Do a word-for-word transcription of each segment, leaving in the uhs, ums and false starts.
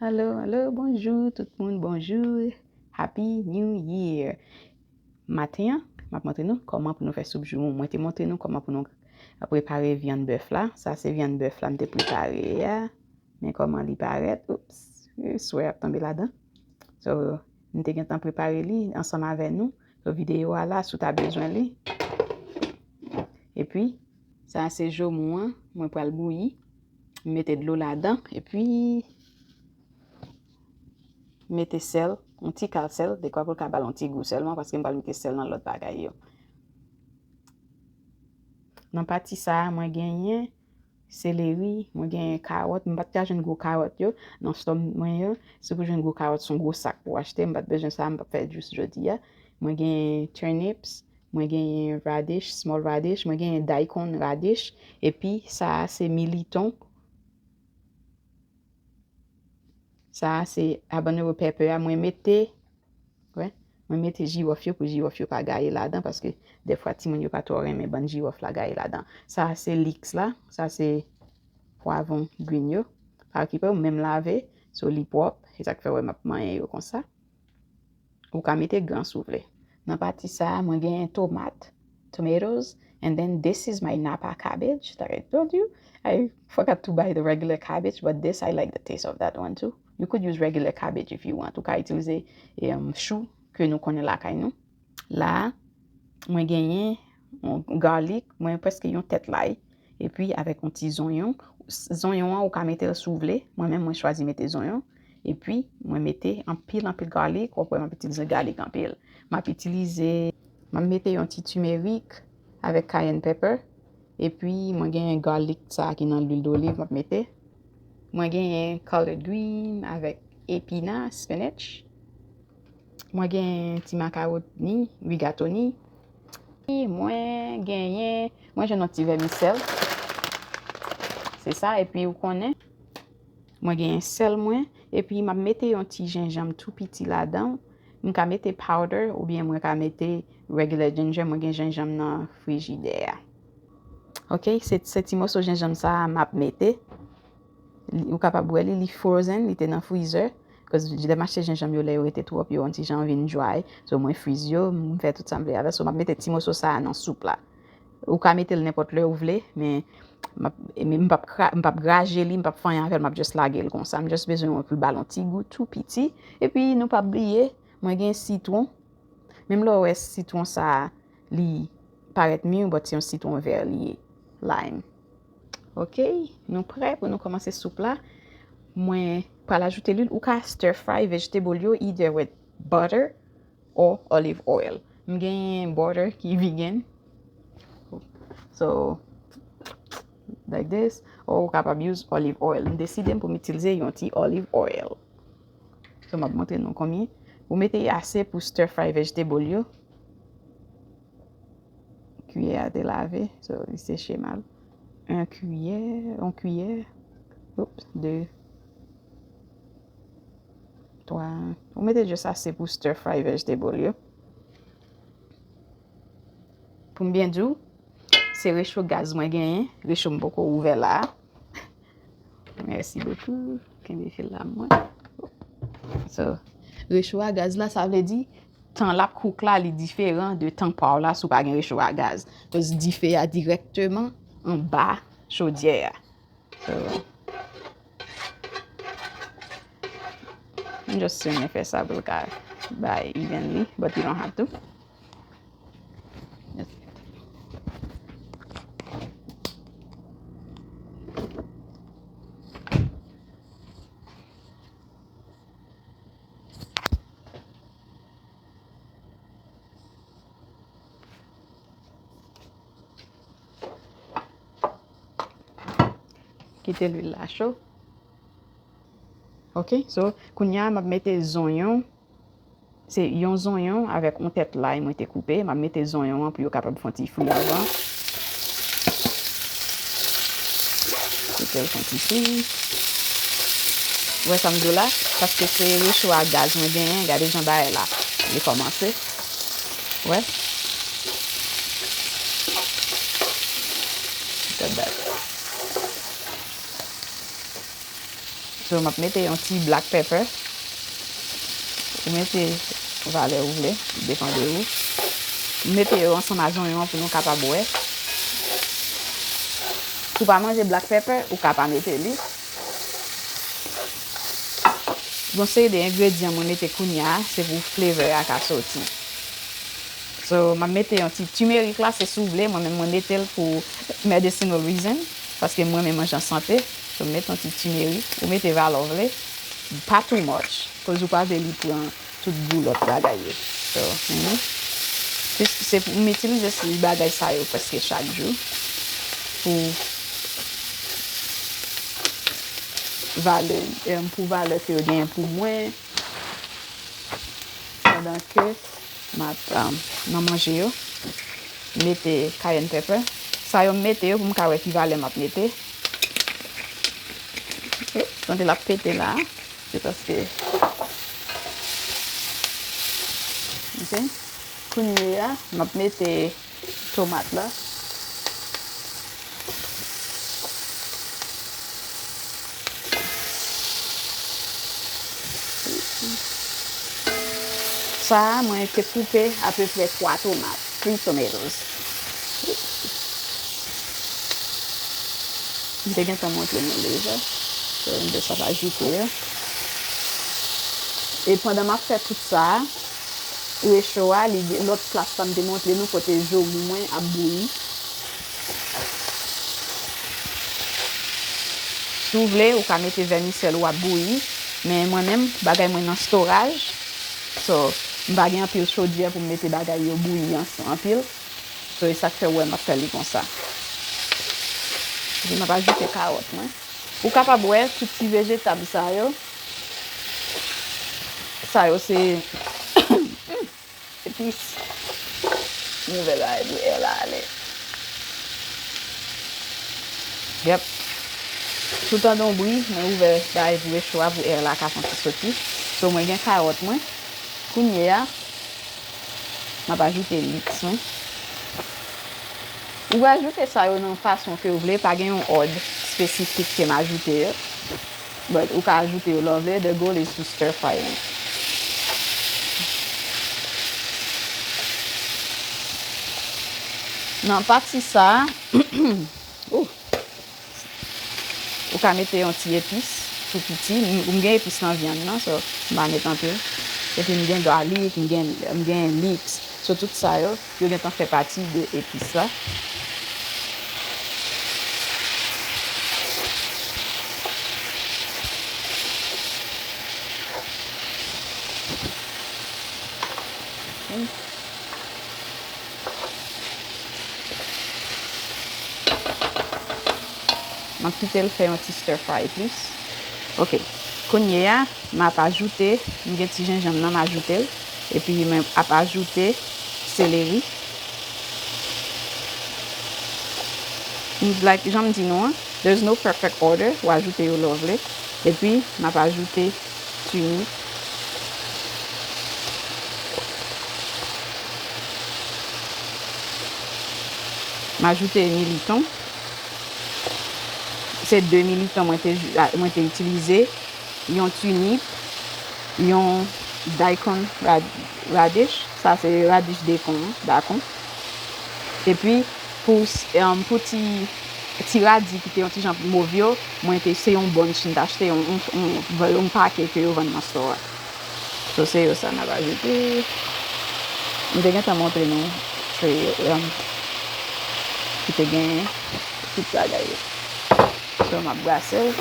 Alo, alo, bonjou tout moun, bonjou. Happy New Year. Maten an, m ap montre nou kòman pou nou fè soup joumou. Mwen te montre nou kòman pou nou prepare vyann bèf la. Sa se vyann bèf la m te prepare a. Men kòman li parèt. Oups, swè ap tonbe ladan. So, m te gentan prepare li ansanm avè nou. So, videyo a la, si w ta bezwen li. Epi, sa se joumou an, mwen pral bouyi. M mete dlo ladan, epi mete sèl, yon ti kal sèl, dekwa pou l ka ba l yon ti gou sèlman, paske m pral mete sèl nan lòt bagay yo. Nan pati sa a, mwen genyen seleri, mwen genyen kawòt. M pa t ka jwenn gwo kawòt yo nan stòk mwen yo. Si w pou jwenn gwo kawòt, se yon gwo sak pou w achte. M pa t bezwen sa, m p ap fè jous jodi a. Mwen genyen turnips, mwen genyen radish, small radish, mwen genyen daikon radish, epi sa a se militon. Sa a se habanero pepper a, mwen mete, wè, mwen mete jiwòf yo pou jiwòf yo pa gaye ladan, paske dèfwa timoun yo pa twò renmen bann jiwòf la gaye ladan. Sa a se leeks la, sa se pwavwon green yo. Pa okipe w, menm lave, so li pwòp, se sa k fè w wè m ap manyen yo konsa. Ou ka mete gran si w vle. Nan pati sa a, mwen genyen tomat, tomatoes, and then this is my Napa cabbage that I told you. I forgot to buy the regular cabbage, but this, I like the taste of that one too. You could use regular cabbage if you want. Ou ka itilize, em, chou ke nou konnen lakay nou. La a, mwen genyen yon garlic, mwen prèske yon tèt lay. Epi avèk yon ti zonyon. Zonyon an, ou ka mete l si w vle. Mwen menm, mwen chwazi mete zonyon. Epi, mwen mete anpil, anpil garlic. W ap wè m ap itilize garlic anpil. M ap itilize, m ap mete yon ti turmeric avèk cayenne pepper. Epi, mwen genyen garlic sa a ki nan lwil doliv, m ap mete. Mwen genyen collard green avèk epina, spinach. Mwen gen ti makawoni, rigatoni. Mwen genyen, mwen jwenn yon ti vèmisèl. Se sa, epi ou konnen. Mwen genyen sèl mwen, epi m ap mete yon ti jenjanm tou piti ladan. M ka mete powder, oubyen mwen ka mete regular ginger, mwen gen jenjanm nan frijidè a. Ok, se, se ti moso jenjanm sa a m ap mete. Li, ou kapab wè li, li frozen, li te nan freezer. Cause lè m achte jenjanm yo, lè yo rete twòp, yo yon ti jan vin dry. So, mwen freeze yo, m fè tout sa m vle avè. So, m ap mete ti moso sa a nan soup la. Ou ka mete l nenpòt lè ou vle, men m ap, men m p ap kra-, m p ap graje li, m p ap fè anyen avè l, m ap just lage l konsa. M just bezwen pou l ba l yon ti gou tou piti. Epi, nou p ap bliye, mwen gen sitwon. Menm lè w wè sitwon sa a, li parèt mi, but se yon sitwon vè li ye, lime. Ok, nou prè pou nou kòmanse soup la. Mwen pral ajoute lwil. Ou ka stir fry vegetable yo either with butter or olive oil. M genyen butter ki vegan. So, like this. Or ou kapab use olive oil. M deside m pou m itilize yon ti olive oil. So, m ap montre nou konbyen. Ou mete ase pou stir fry vegetable yo. Kiyè a te lave, so li seche mal. Yon kiyè, yon kiyè. Oups, de, twa. Ou mete just ase pou stir fry vegetable yo. Pou m byen di w, se recho gaz mwen genyen. Recho m poko ouvè la. Merci beaucoup. Kenbe fil la mwen. So, recho a gaz la, sa vle di, tan l ap cook la, li diferan de tan pa w la si w pa gen recho a gaz. Cause dife a dirèkteman anba chodyè a. So, m just renmen fè sa pou l ka bay evenly, but you don't have to. Kite lwil la cho. Ok, so, kounye a, m ap mete zonyon. Se yon zonyon avèk yon tèt lay mwen te koupe. M ap mete zonyon an pou yo kapab fè yon ti fri avan. Kite l fè yon ti fri. Ou wè sa m di w la? Paske se recho a gaz mwen genyen. Gade jan bagay la li kòmanse. Ou wè? Look at that. So, m ap mete yon ti black pepper. Ou mete valè ou vle, depann de ou. M mete yo ansanm a zonyon an pou nou kapab wè. Si w pa manje black pepper, ou ka pa mete li. Gon seri de engredyan mwen mete kounye a, se pou flavor a ka soti. So, m ap mete yon ti timerik la, se si w vle, mwen menm mwen mete l pou medicinal reason, paske m renmen manje an sante. So, m mete yon ti timerik, ou mete valè w vle, pa too much, koz ou pa vle li pran tout gou lòt bagay yo. So, mhm. Plis se pou m itilize si bagay sa yo prèske chak jou pou valè, em, pou valè ke yo genyen pou mwen. Pandan ke m ap, um, nan manje yo, mete cayenne pepper. Sa yo m mete yo pou m ka wè ki valè m ap mete. Ok, tande l ap pete la. Se paske, ok. Kounye a, m ap mete tomat la. Sa a, mwen te koupe apeprè twa tomat, three tomatoes. M te gentan montre nou deja. So, m just ap ajoute yo. E pandan m ap fè tout sa a, recho a, li gen lòt plas la m te montre nou kote jomou mwen ap bouyi. Si w vle, ou ka mete vèmisèl ou ap bouyi, men mwen menm, bagay mwen nan storaj. So, m pa gen anpil chodyè pou m mete bagay yo bouyi ans-, anpil. So, e sa k fè w wè m ap fè li konsa. Epi m ap ajoute kawòt mwen. Ou kapab wè tout ti vejetab sa yo. Sa yo se epis. M ouvè bagay bwè la ale. Yep. Si w tande yon bri, mwen ouvè bagay pou recho a pou air la ka fè yon ti soti. So, mwen gen kawòt mwen. Kounye a, m ap ajoute leeks mwen. Ou ajoute sa yo nan fason ke w vle, pa gen yon òd espesifik ke m ajoute yo. But ou ka ajoute yo lè w vle, the goal is to stir fry them. Nan pati sa, ou, ou ka mete yon ti epis tou piti. M, m gen epis nan vyann nan, so m pa met anpil. Epi m gen garlic, m gen, m gen leeks. So, tout sa yo, yo gentan fè pati de epis la. M ap kite l fè yon ti stir fry plis. Ok. Kounye a, m ap ajoute, m gen ti jenjanm nan, m ajoute l. Epi m ap ajoute seleri. M, like, jan m di nou an, there's no perfect order. Ou ajoute yo lè w vle. Epi, m ap ajoute tini. M ajoute militon. Se de militon mwen te, mwen te itilize. Yon tunip, yon daikon rad-, radish, sa se radish dekon, dakon. Epi, pou, um, pou ti, ti radi ki te yon ti jan mov yo, mwen te, se yon bunch, m te achte yon, yon, yon, yon pake ke yo vann nan store a. So, se yo sa n ap ajoute. M te gentan montre nou ke, um, ki te gen tout bagay yo. So, m ap brase l.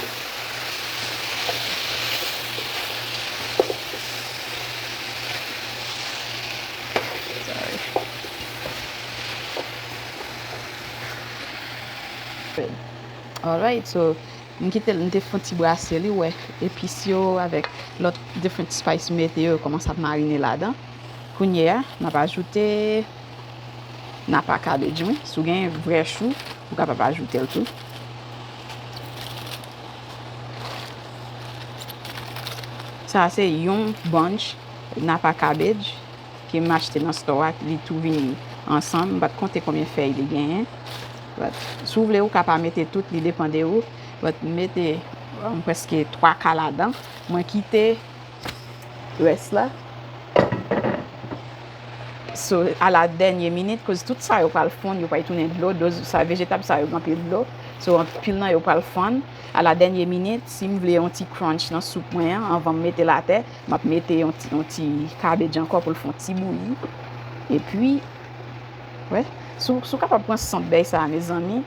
Sorry. Alright, so, m kite l, m te fè yon ti brase li, wè, epis yo avèk lòt different spice m mete yo, yo kòmanse ap marine ladan. Kounye a, m ap ajoute napa cabbage mwen. Si w gen vrè chou, ou kapab ajoute l tou. Sa a se yon bunch napa cabbage ke m achte nan store a, li tou vini ansanm. M pa t konte konbyen fèy li genyen. But, si w vle, ou ka pa mete tout, li depann de ou. But, m mete, um, prèske twa ka ladan. Mwen kite rès la. So, a la dènye minit, koz tout sa yo pral fonn, yo pral tounen dlo, dlo sa, vejetab sa yo gen anpil dlo. So, anpil nan yo pral fonn. A la dènye minit, si m vle yon ti crunch nan soup mwen an, anvan m mete l atè, m ap mete yon ti, yon ti kabej ankò pou l fè yon ti bouyi. Epi, wè, si w, si w kapab pran sant bèy sa a, mezanmi,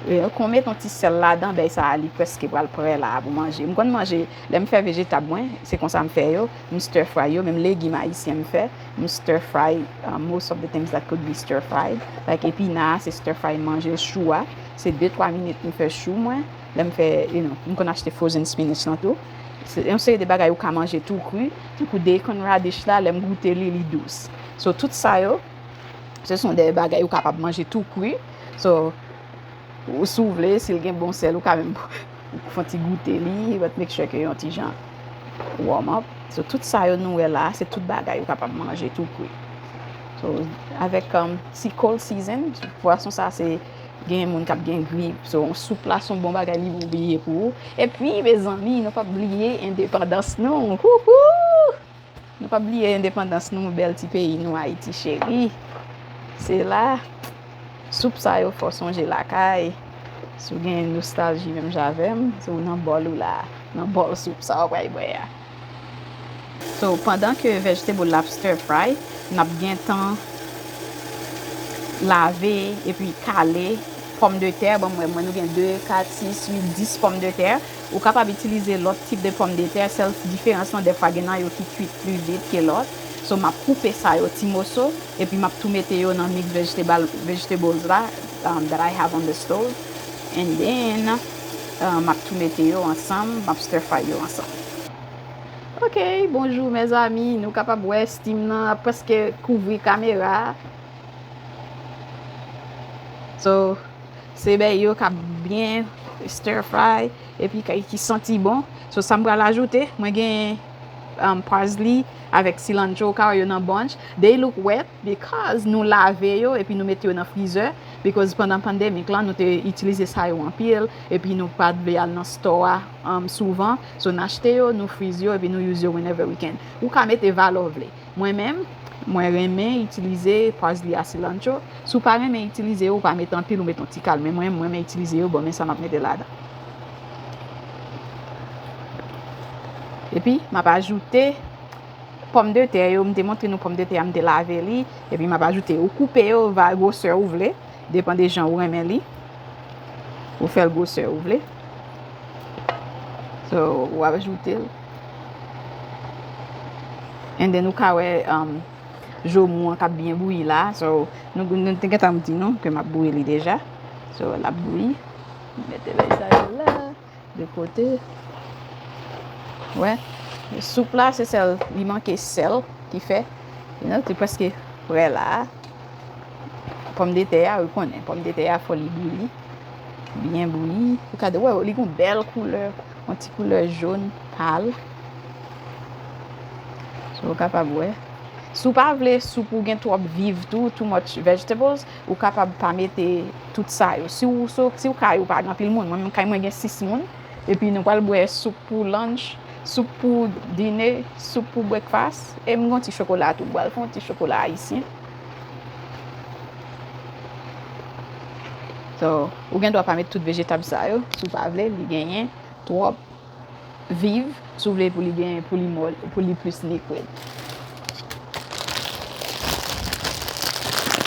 e, kon met yon ti sèl ladan, bèy sa a, li prèske pral prè la a pou manje. M konn manje, lè m fè vejetab mwen, se konsa m fè yo, m stir fry yo, menm legim ayisyen m fè, m stir fry, uh, most of the things that could be stir fried. Like epina, se stir fry m manje l, chou a, se de twa minit m fè chou mwen. Lè m fè, you know, m konn achte frozen spinach lan tou. Se yon seri de bagay ou ka manje tou kri. Tankou deacon radish la, lè m goute li, li dous. So, tout sa yo, se son de bagay ou kapab manje tou kri. So, ou, si w vle, si l gen bon sèl, ou ka menm fè yon ti goute li, but make sure ke yon ti jan warm up. So, tout sa yo nou wè la, se tout bagay ou kapab manje tou kri. So, avèk, um, ti cold season, pwason sa se gen moun k ap gen grip. So, soup la se yon bon bagay, li bon bliye pou ou. Epi, mezanmi, nou p ap bliye endepandans nou. Wouhou! Nou p ap bliye endepandans nou, bèl ti peyi nou, Ayiti cheri. Se la, soup sa yo fè w sonje lakay. Si w gen nostalji menm jan avè m, se w nan bòl ou la, nan bòl soup sa w pral bwè a. So, pandan ke vegetable la ap stir fry, n ap gentan lave epi kale pòmdetè. Bon, mwen, mwen, nou gen de, kat, sis, uit, dis pòmdetè. Ou kapab itilize lòt tip de pòmdetè, sèl diferans lan, dèfwa gen nan yo ki kwit pli vit ke lòt. So, m ap koupe sa yo ti moso, epi m ap tou mete yo nan mix vegetable, vegetables la, um, that I have on the stove. And then, um, m ap tou mete yo ansanm, m ap stir fry yo ansanm. Ok, bonjou mezanmi, nou kapab wè steam nan ap prèske kouvri kamera. So, se bèy yo k ap byen stir fry, epi ki, ki santi bon. So, sa m pral ajoute, mwen gen, um, parsley avèk cilantro, ou ka wè yo nan bunch. They look wet because nou lave yo epi nou mete yo nan freezer. Because pandan pandemic lan, nou te itilize sa yo anpil, epi nou pa t vle al nan store a, um, souvan. So, n achte yo, nou freeze yo, epi nou use yo whenever we can. Ou ka mete valè w vle. Mwen menm, mwen renmen itilize parsley a cilantro. Si w pa renmen itilize yo, ou pa mete anpil, ou mete yon ti kal. Men mwen, mwen renmen itilize yo, bon, men sa m ap mete ladan. Epi, m ap ajoute pòmdetè yo, m te montre nou pòmdetè a, m te lave li. Epi, m ap ajoute, ou koupe yo, va gwosè ou vle. Depan de jan ou renmen li. Ou fè l gwosè ou vle. So, ou ap ajoute l. And then ou ka wè, um, jomou an k ap byen bouyi la. So, nou, nou te gentan di nou ke m ap bouyi li deja. So, l ap bouyi. Mete bèy sa yo la. De kote. Wè. Soup la, se sèl, li manke sèl ki fè. You know, li prèske prè la. Pòmdetè a, ou konnen, pòmdetè a fò li bouyi. Byen bouyi. Ou ka wè, li gon bèl koulè, yon ti koulè jòn pal. So, ou kapab wè. Si w pa vle soup ou gen twòp viv tou, too much vegetables, ou kapab pa mete tout sa yo. Si w, so, si w kay ou pa gen anpil moun, mwen menm kay mwen gen sis moun, epi nou pral bwè soup pou lunch, soup pou dine, soup pou breakfast, e m gen yon ti chokola tou, m pral fè yon ti chokola ayisyen. So, ou gen dwa pa met tout vejetab sa yo, si w pa vle, li genyen twòp viv, si w vle pou li gen, pou li mòl, pou li plis liquid.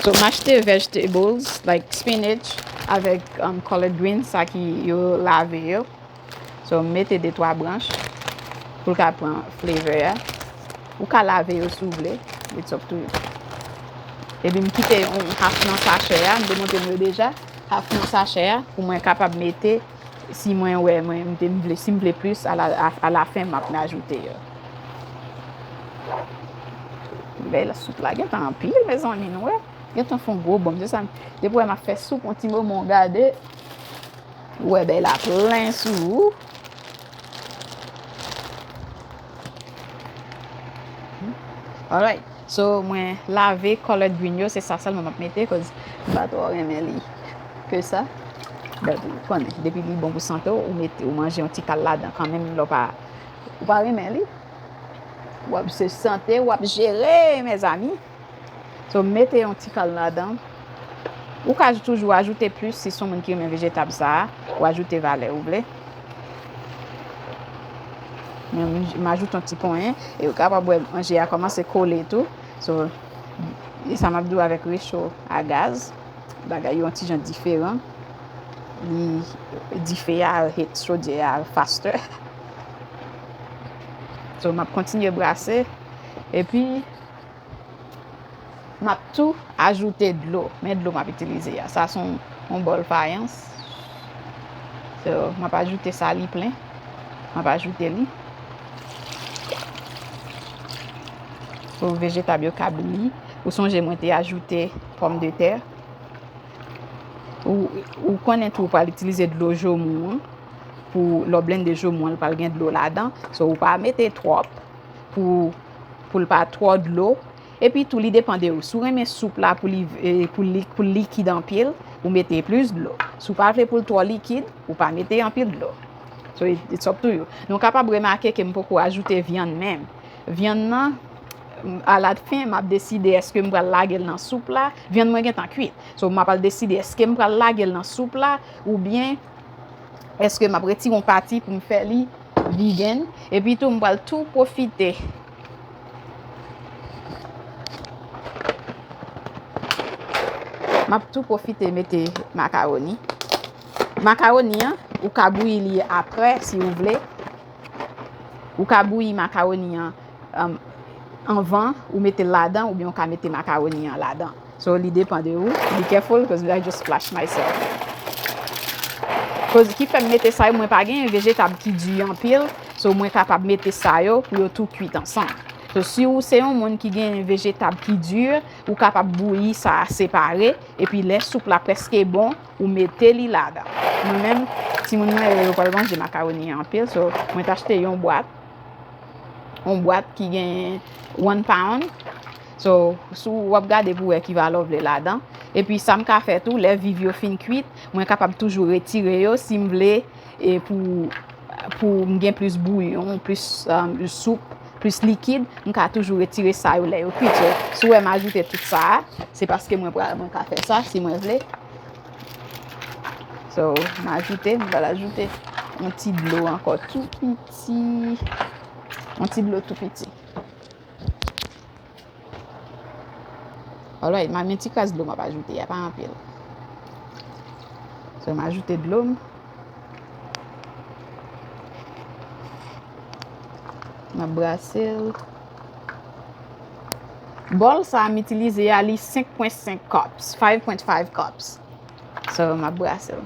So, m achte vegetables, like spinach, avèk, um, collard greens, sa ki yo lave yo. So, m mete de twa branch pou l ka pran flavor a. Ou ka lave yo si w vle, it's up to you. Epi m kite yon half nan sachè a, m te montre nou yo deja, half nan sachè a, pou mwen kapab mete si mwen wè, mwen, m te, m vle, si m vle plis, a la, a, a la fen, m ap ajoute yo. Bèy la, soup la gentan anpil, mezanmi, nou wè. Gentan fè yon gwo bonm, se sa, depi w wè m ap fè soup, yon ti moman w gade, ou wè bèy la plen sou ou. Alright. So, mwen lave collard green yo, se sa sèlman m ap mete, cause m pa twò renmen li ke sa. Donk, ou konnen, depi li bon pou sante w, ou mete, ou manje yon ti kal ladan kanmenm, lè w pa, ou pa renmen li. W ap se sante, w ap jere, mezanmi. So, mete yon ti kal ladan. Ou ka toujou ajoute plis si se yon moun ki renmen vejetab sa a, ou ajoute valè ou vle. Men, m ajoute yon ti ponyen, e ou kapab wè manje a kòmanse kole tou. So, e sa m ap di w avèk recho a gaz. Bagay yo yon ti jan diferan. Li, dife a hit chodyè a faster. So, m ap kontinye brase. Epi, m ap tou ajoute dlo. Men dlo m ap itilize a. Sa se yon, yon bòl fayans. So, m ap ajoute sa li plen. M ap ajoute li. Pou vejetab yo ka bouyi. Ou sonje mwen te ajoute pòmdetè. Ou, ou konnen tou ou pral itilize dlo jomou an. Pou lè w blende jomou an, li pral gen dlo ladan. So, ou pa mete twòp pou, pou l pa twò dlo. Epi tou, li depann de ou. Si w renmen soup la pou li, eh, pou li, pou l likid anpil, ou mete plis dlo. Si w pa vle pou l twò likid, ou pa mete anpil dlo. So, it, it's up to you. Nou kapab remake ke m poko ajoute vyann menm. Vyann nan, m, alafen, m ap deside èske m pral lage l nan soup la. Vyann mwen gentan kwit. So, m ap al deside èske m pral lage l nan soup la oubyen èske m ap retire yon pati pou m fè li vegan. Epi tou, m pral tou pwofite. M ap tou pwofite mete makawoni. Makawoni an, ou ka bouyi li apre si ou vle. Ou ka bouyi makawoni an, um, anvan ou mete l ladan, oubyen ou ka mete makawoni an ladan. So, li depann de ou. Be careful, 'cause I just splash myself. 'Cause ki fè m mete sa yo, mwen pa gen vejetab ki di anpil. So, mwen kapab mete sa yo pou yo tou kwit ansanm. So, si ou se yon moun ki gen vejetab ki di, ou kapab bouyi sa a separe. Epi lè soup la prèske bon, ou mete li ladan. Mwen menm, timoun mwen yo, yo pral manje makawoni an anpil. So, mwen t achte yon bwat. Yon bwat ki gen one pound. So, si w ap gade pou wè ki valè w vle ladan. Epi sa m ka fè tou, lè viv yo fin kwit, mwen kapab toujou retire yo si m vle, e pou, pou m gen plis bouyon, plis, um, soup, plis likid, m ka toujou retire sa yo lè yo kwit. So, si w wè m ajoute tout sa a, se paske mwen pral, mwen ka fè sa si mwen vle. So, m ajoute, m pral ajoute yon ti dlo ankò tou piti. Yon ti dlo tou piti. Alright, m a, men ti kras dlo m ap ajoute a, pa anpil. So, m ajoute dlo m. M ap brase l. Bòl sa a m itilize a, li senk pwen senk cups, five point five cups. So, m ap brase l.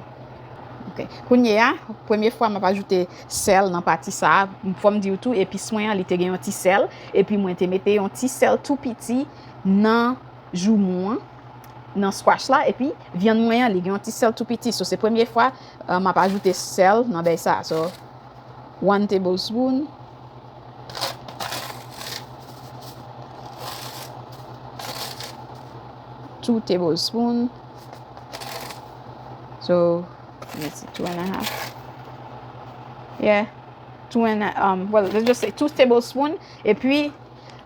Ok. Kounye a, premye fwa m ap ajoute sèl nan pati sa a. Fò m di w tou, epis mwen an, li te gen yon ti sèl. Epi mwen te mete yon ti sèl tou piti nan joumou an, nan squash la. Epi vyann mwen an, li gen yon ti sèl tou piti. So, se premye fwa, uh, m ap ajoute sèl nan bèy sa a. So, one tablespoon. Two tablespoon. So, let's see, two and a half. Yeah. Two and a, um, well, let's just say two tablespoon. Epi,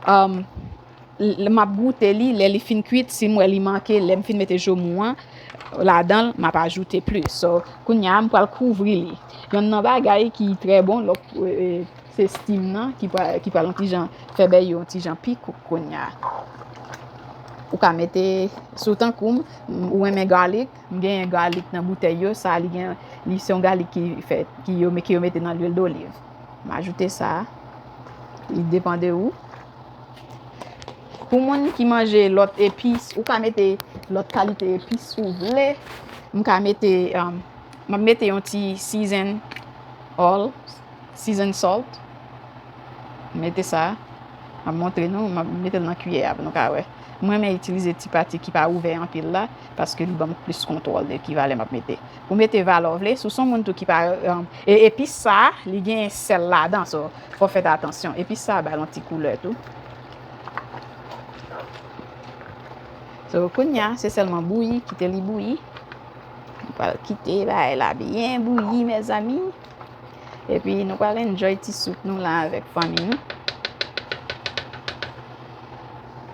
um, l-, m ap goute li, lè li fin kwit, si m wè li manke, lè m fin mete joumou an ladan l, m ap ajoute plis. So, kounye a, m pral kouvri li. Yonn nan bagay ki trè bon, lòt, eh, eh, se steam nan, ki pral, ki pral yon ti jan, fè bèy yo yon ti jan pi kou kounye a. Ou ka mete, sou tankou m, ou renmen garlic, m genyen garlic nan boutèy yo, sa li gen, li se yon garlic ki fè, ki yo, ki yo mete nan lwil doliv. M ajoute sa, li depann de ou. Pou moun ki manje lòt epis, ou ka mete lòt kalite epis ou vle. M ka mete, um, m ap mete yon ti season all, season salt. Mete sa. M ap montre nou, m ap mete l nan kiyè a pou nou ka wè. Mwen renmen itilize ti pati ki pa ouvè anpil la, paske li ban m plis kontwòl de ki valè m ap mete. Ou mete valè w vle, si w se yon moun tou ki pa, um, e, epis sa, li gen sèl ladan, so, fò w fè atansyon. Epis sa, ba l yon ti koulè tou. So, kounye a, se sèlman bouyi, kite li bouyi. Pral kite bagay la byen bouyi, mezanmi. Epi nou pral enjoy ti soup nou la avèk fanmi nou.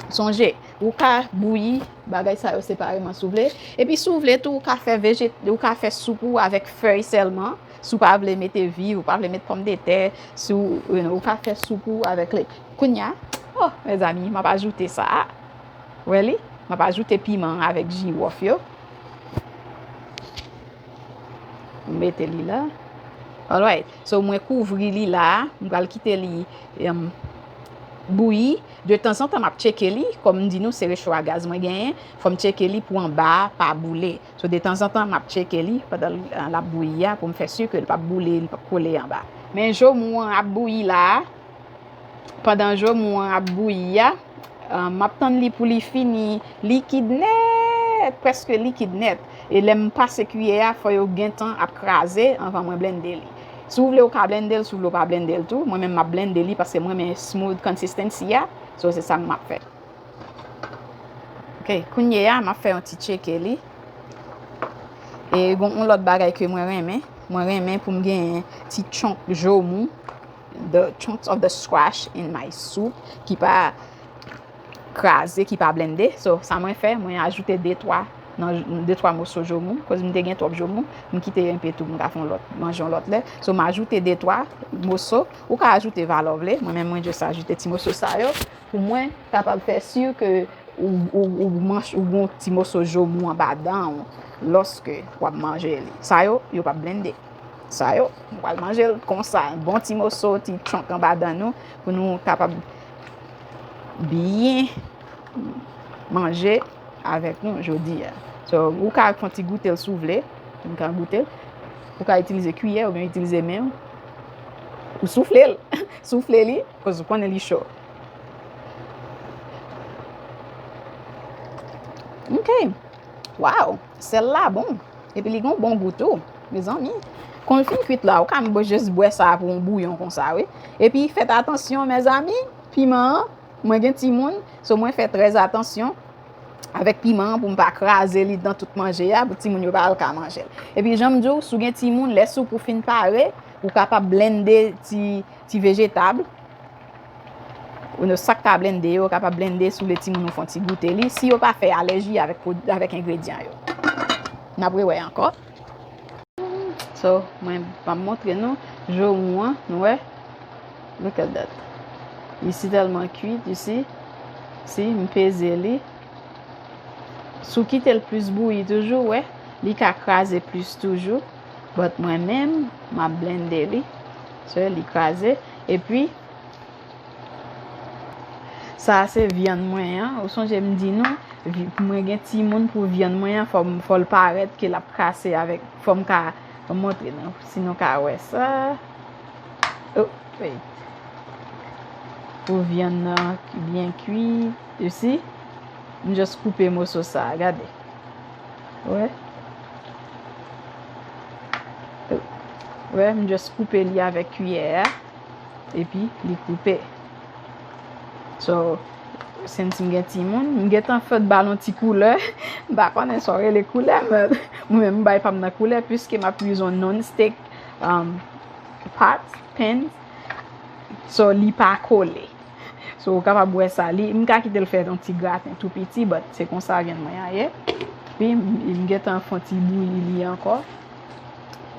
Sonje, ou ka bouyi bagay sa yo separeman si w vle. Epi si w vle tou, ou ka fè vejet, ou ka fè soup ou avèk fèy sèlman. Si w pa vle mete viv, ou pa vle met pòmdetè, si w, ou ka fè soup ou avèk le. Kounye a, oh, mezanmi, m ap ajoute sa. Wè li? M ap ajoute piman an avèk jiwòf yo. M mete li la. Alright. So, mwen kouvri li la. M pral kite li, em, bouyi. De tanzantan, m ap tcheke li. Kòm m di nou, se recho a gaz mwen genyen. Fò m tcheke li pou anba a pa boule. So, de tanzantan, m ap tcheke li pandan l, l ap bouyi a pou m fè si ke l p ap boule, li p ap kole anba. Men jomou an ap bouyi la a. Pandan jomou an ap bouyi a, ah, m ap tann li pou li fini likid nèt, prèske likid nèt. E lè m pase kiyè a, fò yo gentan ap kraze anvan mwen blende li. Si w vle, ou ka blende l, si w vle, ou pa blende l tou. Mwen menm, m ap blende li paske mwen renmen smooth consistency a. So, se sa m ap fè. Ok, kounye a, m ap fè yon ti tcheke li. E gon yon lòt bagay ke mwen renmen. Mwen renmen pou m genyen ti chunk jomou, the chunks of the squash in my soup, ki pa kraze, ki pa blende. So, sa mwen fè, mwen ajoute de twa, nan de twa moso jomou. Koz m te gen twòp jomou, m kite enpe tou, m ka fè yon lòt, manje yon lòt lè. So, m ajoute de twa moso. Ou ka ajoute valè w vle. Mwen menm, mwen just ajoute ti moso sa yo. Pou mwen kapab fè si ke ou, ou, ou manch, ou gon ti moso jomou anba dan w lòske w ap manje li. Sa yo, yo p ap blende. Sa yo, ou pral manje l konsa, bon ti moso, ti chunk anba dan nou, pou nou kapab byen manje avèk nou jodi a. So, ou ka fè yon ti goute l si w vle. Ou ka goute l. Ou ka itilize kiyè oubyen itilize men w. Ou soufle l. Soufle li, koz ou konnen li cho. Ok. Wow, sèl la bon. Epi li gon bon gou tou. Mezanmi, kon l fin kwit la, ou ka jis bwè sa pou yon bouyon konsa, wi. Epi fèt atansyon, mezanmi, piman an, mwen gen timoun, so mwen fè trè atansyon avèk piman an pou m pa kraze li nan tout manje a, pou timoun yo pa al ka manje l. Epi jan m di w, si w gen timoun, lè soup ou fin pare, ou kapab blende ti, ti vejetab. Ou nan sa k ka blende yo, ou kapab blende si w vle timoun ou fè yon ti goute li, si yo pa fè alèji avèk pwod-, avèk engredyan yo. N ap rewè ankò. So, mwen p ap montre nou jomou an, nou wè? Look at that. Li si tèlman kwit, you see? Si, m peze li. Si w kite l plis bouyi toujou, wè, li ka kraze plis toujou. But mwen menm, m ap blende li. So, li kraze. Epi, sa a se vyann mwen an. Ou sonje m di nou, vi-, mwen gen timoun pou vyann mwen an, fò m, fò l parèt ke l ap kase avèk, fò m ka montre nou, si nou ka wè sa. Oh, wait. Pou vyann nan byen kwi, you see? M just koupe moso sa a, gade. Wè. Wè, m just koupe li avèk kiyè a. Epi, li koupe. So, sensi m gen timoun, m gentan fèt ba l yon ti koulè. M pa konnen sa w rele koulè, men mwen menm, m bay pa m nan koulè, piske m ap use yon non-stick, um, pot, pan. So, li pa kole. So, ou kapab wè sa. Li, m ka kite l fè yon ti graten tou piti, but se konsa vyann mwen an ye. Epi, m, m gentan fè yon ti bouyi li ankò.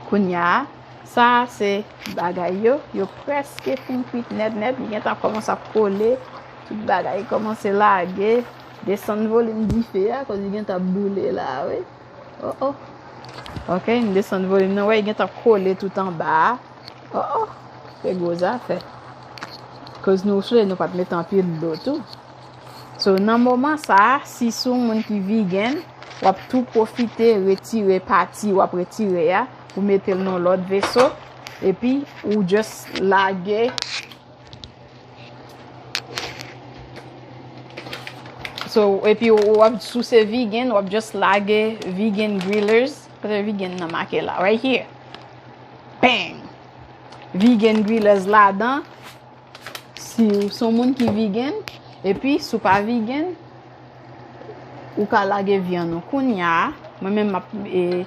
Kounye a, sa a se bagay yo. Yo prèske fin kwit nèt nèt. Li gentan kòmanse ap kole. Tout bagay kòmanse lage. Desann volim dife a, koz li gentan ap boule la, wi. Oh, oh. Ok, m desann volim nan. Wè, li gentan kole tout anba a. Oh, oh. Se gwo zafè. Koz nou swe, nou pa t mete anpil dlo tou. So, nan moman sa a, si se yon moun ki vegan, w ap tou pwofite retire pati w ap retire a, pou mete l nan lòt veso, epi ou just lage. So, epi w ap, si w se vegan, w ap just lage vegan grillers. Kote vegan nan make la? Right here. Bang! Vegan grillers ladan. Si w se yon moun ki vegan, epi si w pa vegan, ou ka lage vyann ou. Kounye a, mwen menm m ap, e,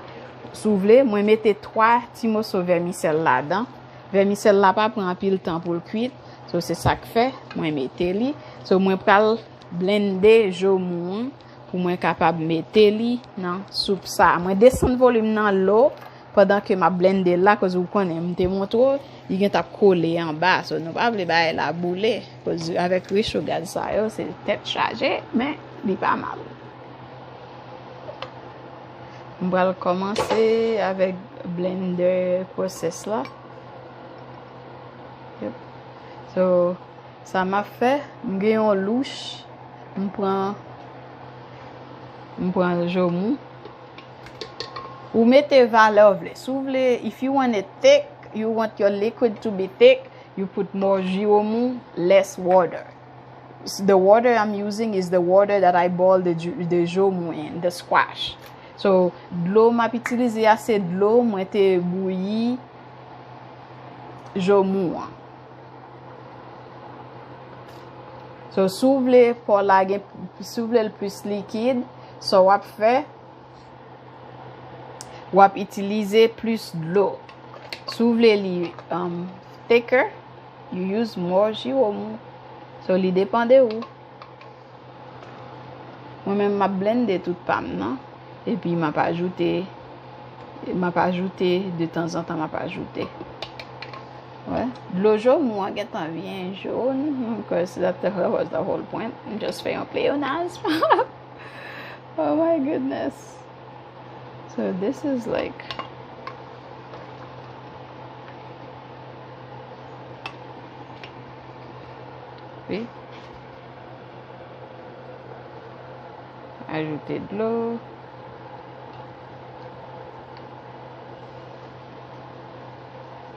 Si w vle, mwen mete twa ti moso vèmisèl ladan. Vèmisèl la pa pran anpil tan pou l kwit. So, se sa k fè mwen mete li. So, mwen pral blende jomou an pou mwen kapab mete li nan soup sa. Mwen desann volim nan lo pandan ke m ap blende l la, koz ou konnen, m te montre w, li gen t ap kole anba. So, nou pa vle bagay la boule, koz avèk recho gaz sa yo, se tèt chaje, men li pa mal. M pral kòmanse avèk blender process la. Yep. So, sa m ap fè, m gen yon louch, m pran, m pran jomou. Ou mete valè w vle. Si w vle, if you want it thick, you want your liquid to be thick, you put more jomou, less water. The water I'm using is the water that I boil the, ju- the jomou in, the squash. So, dlo m ap itilize a, se dlo mwen te bouyi jomou an. So, si w vle po la gen, si w vle l plis likid, sa w ap fè, w ap itilize plis dlo. Si w vle li um, thicker, you use more jomou. So, li depann de ou. Mwen menm, m ap blende tout pa m nan. Epi m ap ajoute, m ap ajoute, de tanzantan m ap ajoute. Wè, dlo jomou an gentan vyen jòn, because that was the whole point. M just fè yon pleyonaj. Oh my goodness. So this is like, wi. Ajoute dlo.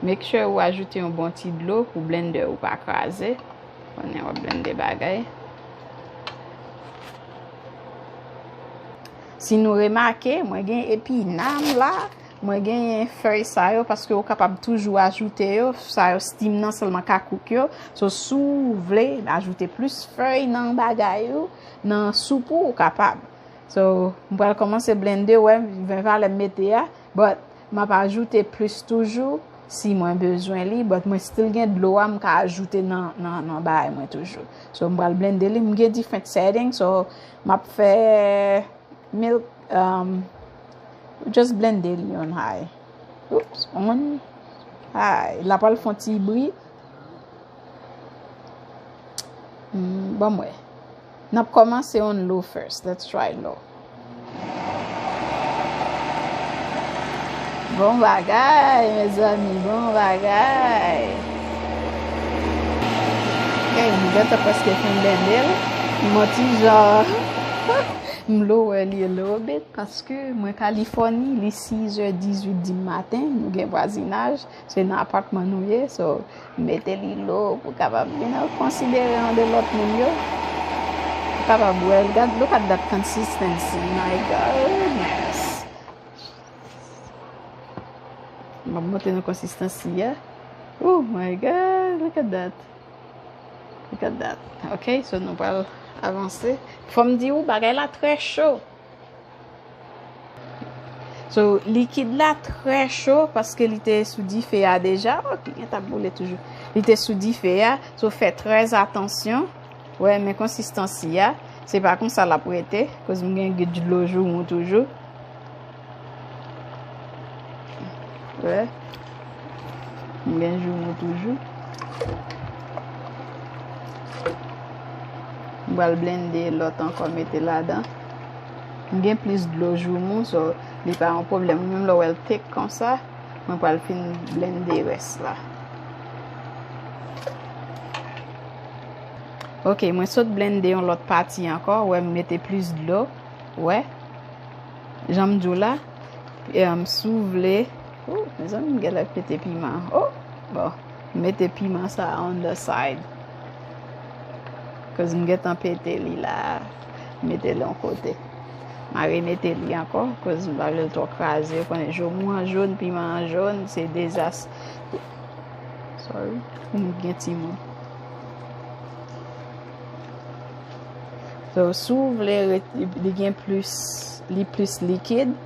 Make sure ou ajoute yon bon ti dlo pou blender ou pa kraze. Konnen w ap blende bagay. Si nou remake, mwen gen epina m la, mwen genyen fèy sa yo, paske ou kapab toujou ajoute yo, sa yo steam nan sèlman ka cook yo. So, si w vle ajoute plis fèy nan bagay ou, nan soup ou, ou kapab. So, m pral kòmanse blende, wè, ven valè m mete a, but m ap ajoute plis toujou si mwen bezwen li, but mwen still gen dlo a m ka ajoute nan, nan, nan bagay mwen toujou. So, m pral blende li, m gen different setting, so m ap fè milk, um, just blende li on high. Oops, on high. La pral fè yon ti bri. Hmm, ban m wè. N ap kòmanse on low first. Let's try low. Bon bagay, mezanmi, bon bagay. Hey, m gentan prèske fin blende l. M on ti jan m lower li a little bit, paske mwen Kalifòni, li sis è dizuit di maten, nou gen vwazinaj. Se nan apatman nou ye, so, mete li lo pou kapab vin konsidere yon de lòt moun yo. Pou kapab wè l. Gad, look at that consistency, my goodness. M ap montre nou konsistansi a. Oh my God, look at that. Look at that. Ok, so nou pral avanse. Fò m di ou, bagay la trè cho. So, likid la trè cho paske li te sou dife a deja. Ok, li t ap boule toujou. Li te sou dife a. So, fè trè atansyon. Wè, men konsistansi a. Se pa konsa l ap rete. Koz m gen dlo joumou toujou. Wè. M gen joumou toujou. M pral blende lòt ankò, mete ladan. M gen plis dlo joumou, so li pa yon pwoblèm. Menm lè w wè l thick konsa, mwen pral fin blende rès la. Ok, mwen sot blende yon lòt pati ankò. Wè, m mete plis dlo. Wè. Jan m di w la, em, si w vle, oh, mezanmi, m genlè pete piman. Oh, bon, m mete piman sa on the side. Cause m gentan pete li la, m mete l yon kote. M a remete li ankò, cause m pa vle l twò kraze. Ou konnen, joumou an jòn, piman an jòn, se dezas. Sorry, m gen timoun. So, si w vle ret- li gen plis, li plis likid,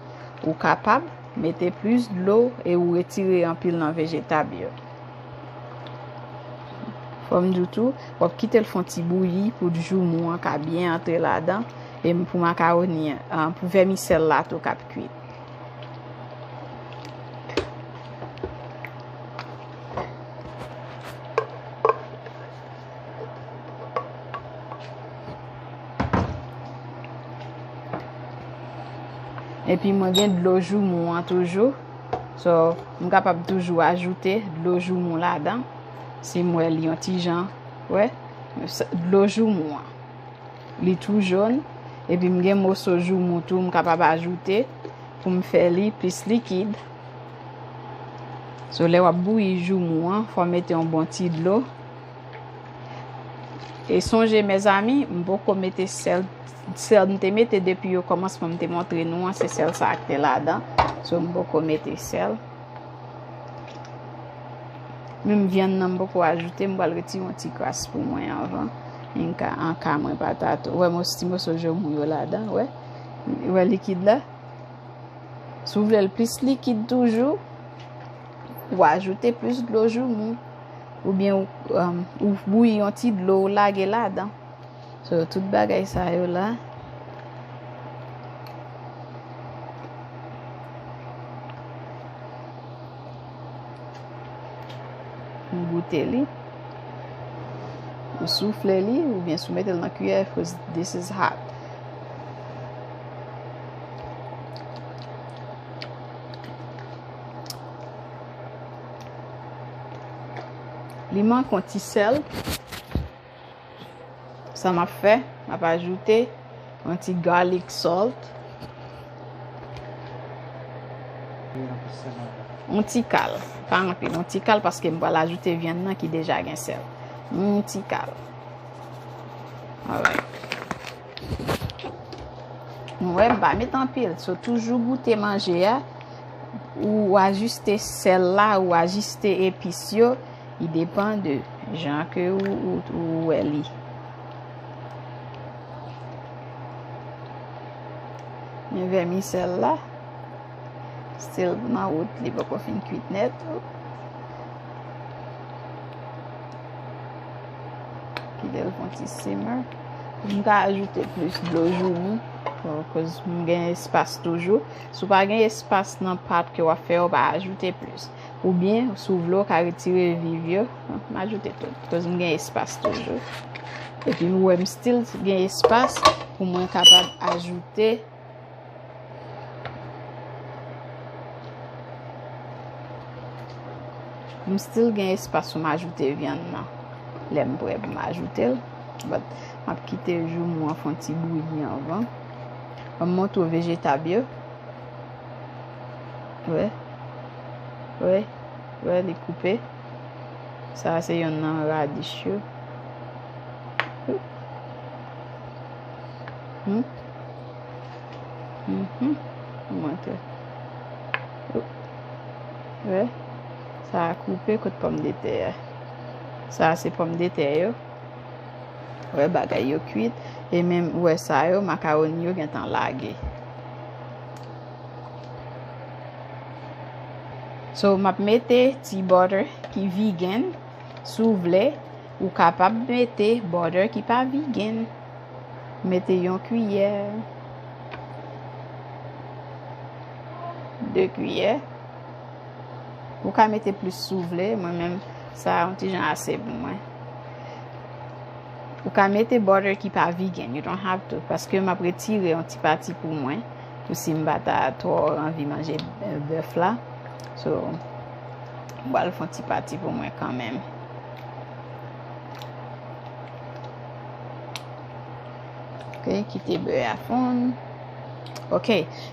ou kapab, mete plis dlo e ou retire anpil nan vejetab yo. Fò m di w tou, w ap kite l fè yon ti bouyi pou joumou an ka byen antre ladan, e pou makawoni an, pou vèmisèl la tou k ap kwit. Epi mwen gen dlo joumou an toujou. So, m kapab toujou ajoute dlo joumou ladan. Si m wè li yon ti jan, wè, dlo joumou an. Li tou jòn. Epi m gen moso joumou tou m kapab ajoute pou m fè li plis likid. So, lè w ap bouyi joumou an, fò w mete yon bon ti dlo. E sonje, mezanmi, m poko mete sèl. Sèl m te mete depi o kòmansman m te montre nou an, se sèl sa a ki te ladan. So, m poko mete sèl. Menm vyann nan, m poko ajoute, m pral retire yon ti kras pou mwen anvan. An ka, an ka mwen pa ta tou. Wè, mos-, ti moso joumou yo ladan, wè. Wè likid la? Si w vle l plis likid toujou, ou ajoute plis dlo joumou. Oubyen ou, um, ou bouyi yon ti dlo, ou lage ladan. So, tout bagay sa yo la. M goute li. Ou soufle li, oubyen si w mete l nan kiyè, 'cause this is hot. Li manke yon ti sèl. Sa m ap fè, m ap ajoute yon ti garlic salt. Yon ti kal, pa anpil, yon ti kal paske m pral ajoute vyann nan ki deja gen sèl. Yon ti kal. Alright. Nou wè, m pa met anpil, so toujou goute manje a, ou ajiste sèl la, ou ajiste epis yo. Li depann de jan ke ou, ou, ou wè li. Men vèmisèl la, still nan wout, li poko fin kwit nèt. Kite l fè yon ti simmer. M ka ajoute plis dlo joumou, bon, 'cause m gen espas toujou. Si w pa gen espas nan pat ke w ap fè, w pa ajoute plis. Oubyen, si w vle, w ka retire viv yo. M ajoute tout, 'cause m gen espas toujou. Epi, ou wè, m still gen espas pou mwen kapab ajoute. M still gen espas pou m ajoute vyann nan. Lè m prè pou m ajoute l. But, m ap kite joumou an fè yon ti bouyi anvan. Ban m montre w vejetab yo. Wè. Wè. Wè, li koupe. Sa a se yonn nan radis yo. Hmm? Mhm. Montre. Wè. Sa a koupe kot pòmdetè a. Sa a se pòmdetè yo. Wè, bagay yo kwit. E menm, wè sa yo, makawoni yo gentan lage. So, m ap mete ti butter ki vegan. Si w vle, ou kapab mete butter ki pa vegan. Mete yon kiyè, de kiyè. Ou ka mete plis si w vle, mwen menm, sa a yon ti jan ase pou mwen. Ou ka mete butter ki pa vegan, you don't have to, paske m ap retire yon ti pati pou mwen, pou si m pa ta twò anvi manje, eh, bèf la. So, m pral fè yon ti pati pou mwen kanmenm. Ok, kite bè a fonn. Ok,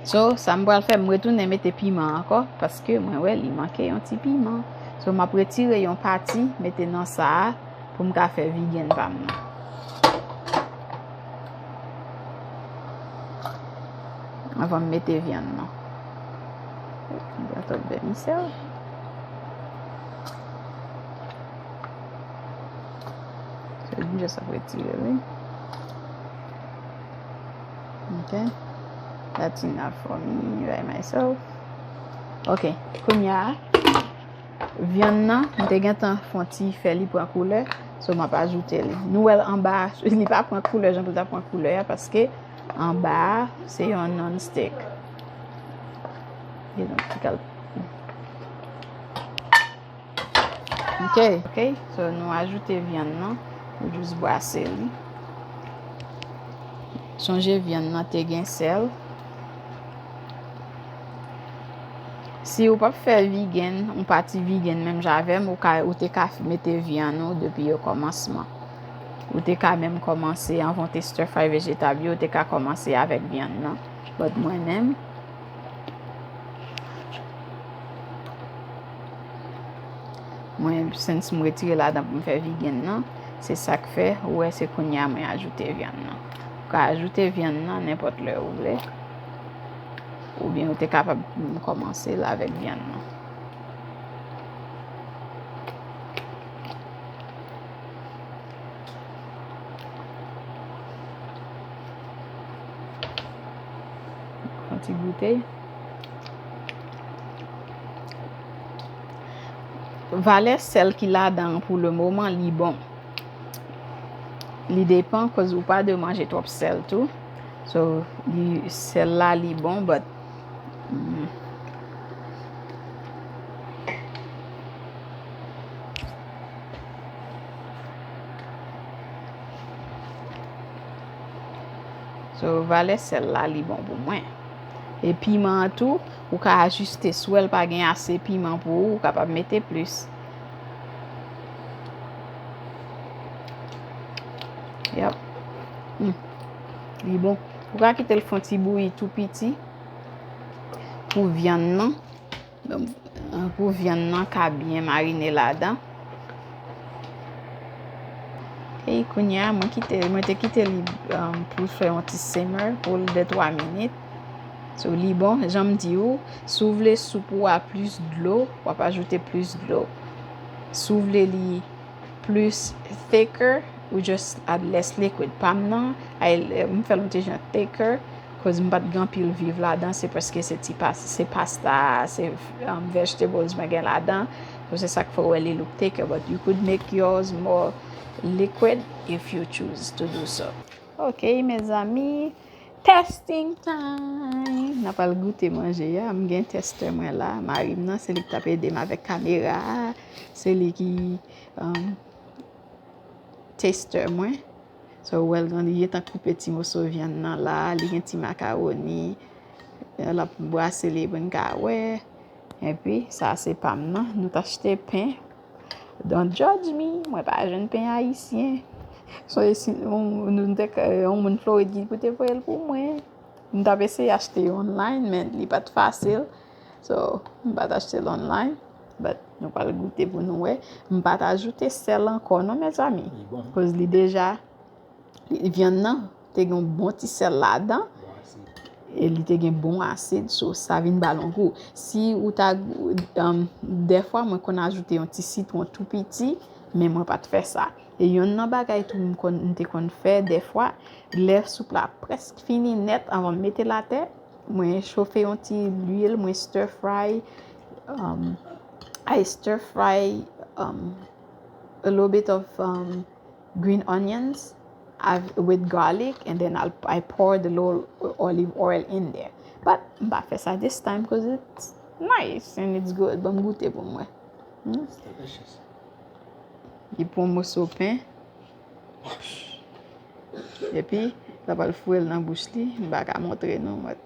so, sa m pral fè, m retounen mete piman ankò, paske mwen wè li manke yon ti piman. So, m ap retire yon pati, mete nan sa a, pou m ka fè vegan pa m nan. Anvan m mete vyann nan. M pran twòp vèmisèl. So, m just ap retire li. Ok. That's enough for me, by myself. Ok, kounye a, vyann nan, m te gentan fè yon ti fè li pran koulè, so m ap ajoute li. Nou wè l anba, li pa pran koulè jan pou l ta pran koulè a, paske anba a, se yon non-stick. Li donk, li kal- Ok, ok, so nou ajoute vyann nan, nou jis brase li. Sonje vyann nan te gen sèl. Si ou p ap fè vegan, yon pati vegan menm jan avè m, ou ka, ou te ka mete vyann ou depi o kòmansman. Ou te ka menm kòmanse, anvan w te stir fry vejetab yo, ou te ka kòmanse avèk vyann nan. But mwen menm, mwen, since m retire ladan pou m fè vegan nan, se sa k fè, ou wè, se kounye a mwen ajoute vyann nan. Ou ka ajoute vyann nan nenpòt lè ou vle. Oubyen ou te kapab kòmanse l avèk vyann nan. Yon ti goute. Valè sèl ki ladan an pou le moman, li bon. Li depan, koz ou pa dwe manje twòp sèl tou. So, li, sèl la, li bon, but, mm. So, valè sèl la, li bon pou mwen. E piman an tou, ou ka ajiste. Si w wè l pa gen ase piman pou ou, ou kapab mete plis. Yep. Mm. Li bon. Ou ka kite l fè yon ti bouyi tou piti pou vyann nan. Donk, pou vyann nan ka byen marine ladan. E kounye a, mwen kite, mwen te kite li, um, pou fè yon ti simmer pou l de twa minit. So, li bon, jan m di ou, si w vle soup ou a plis dlo, w ap ajoute plis dlo. Si w vle li plis thicker, ou just add less liquid. Pa m nan, ay, m fè l yon ti jan thicker, koz m pa t gen anpil viv ladan, se paske se ti pas-, se pasta, se, um, vegetables mwen gen ladan. So, se sa k fè w wè li look thicker, but you could make yours more liquid if you choose to do so. Ok, mezanmi, testing time! N ap al goute manje a. M gen tester mwen la. Mari m nan, se li ki t ap ede m avèk kamera a. Se li ki, um, tester mwen. So, ou wè l gen, li gentan koupe ti moso vyann nan la. Li gen ti makawoni. L ap brase li pou n ka wè. Epi, sa se pa m nan. Nou t achte pen. Don't judge me. Mwen pa jwenn pen ayisyen. So, e si, yon, nou te, yon moun Florid ki pou te voye l pou mwen. M t ap eseye achte yo online, men li pa t fasil. So, m pa t achte l online. But, nou pral goute pou nou wè. M pa t ajoute sèl ankò, non, mezanmi. Li bon. Koz li deja, li, vyann nan te gen yon bon ti sèl ladan. Bon asid. E li te gen bon asid, so sa vin ba l yon gou. Si ou ta, um, dèfwa, mwen konn ajoute yon ti sitwon tou piti, men mwen pa t fè sa. E yonn nan bagay tou m konn, m te konn fè dèfwa, lè soup la prèsk fini nèt, anvan m mete l atè, mwen chofe yon ti lwil, mwen stir fry, um, I stir fry, um, a little bit of, um, green onions av-, with garlic, and then I'll, I pour the little olive oil in there. But m pa fè sa this time 'cause it's nice and it's good. Ban m goute pou m wè. Hmm? It's delicious. Li pran moso pen. Epi, l ap al foure l nan bouch li. M pa ka montre nou, but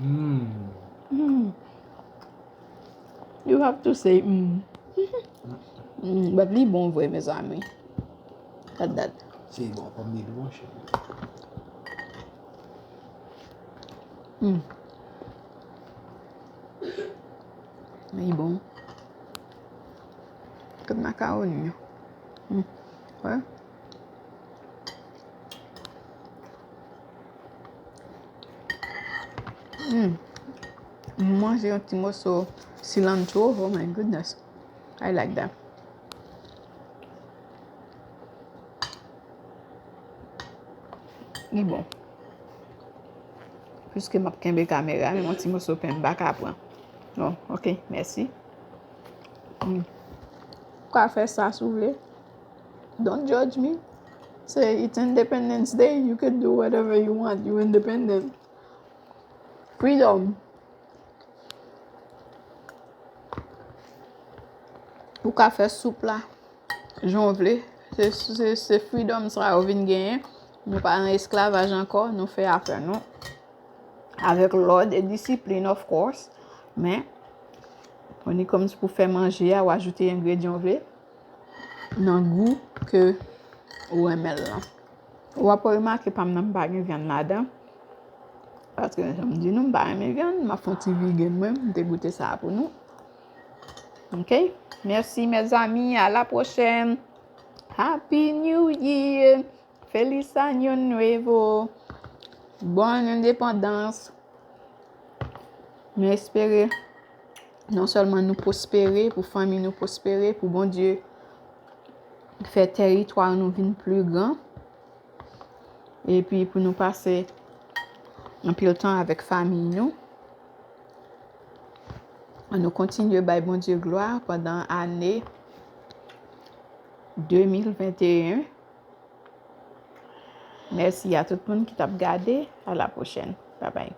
Mm. Mm. You have to say, mm. Mm, but li bon vre, mezanmi. Gad dat. Se bon, pòm li bon, cheri. Mm. Li bon. Kot makawoni an? Mm. Wè. Mm. M manje yon ti moso cilantro. Oh my goodness. I like that. Li bon. Piske m ap kenbe kamera, men yon ti moso pen m pa ka pran. Oh, ok, mèsi. Hmm. Ou ka fè sa si w vle. Don't judge me. Say it's Independence Day. You can do whatever you want. You independent. Freedom. Ou ka fè soup la jan w vle. Se, se, se freedom sa yo vin genyen. Nou pa nan esklavaj ankò. Nou fè afè nou. Avèk lòd e disiplin, of course. Men, when it comes pou fè manje a, w ajoute engredyan w vle nan gou ke ou renmen l lan. W ap remake pa m nan m pa gen vyann ladan. Paske jan m di nou, m pa renmen vyann, m ap fè yon ti vigen mwen, m te goute sa pou nou. Ok? Merci mes amis, à la prochaine. Happy New Year. Feliz Año Nuevo. Bonne indépendance. Nou espere non sèlman nou pwospere, pou fanmi nou pwospere, pou Bondye fè tèritwa nou vin pli gran, epi pou nou pase anpil tan avèk fanmi nou. An nou kontinye bay Bondye glwa pandan ane de mil venteyen. Mèsi a tout moun ki t ap gade. A la pwochèn. Babay.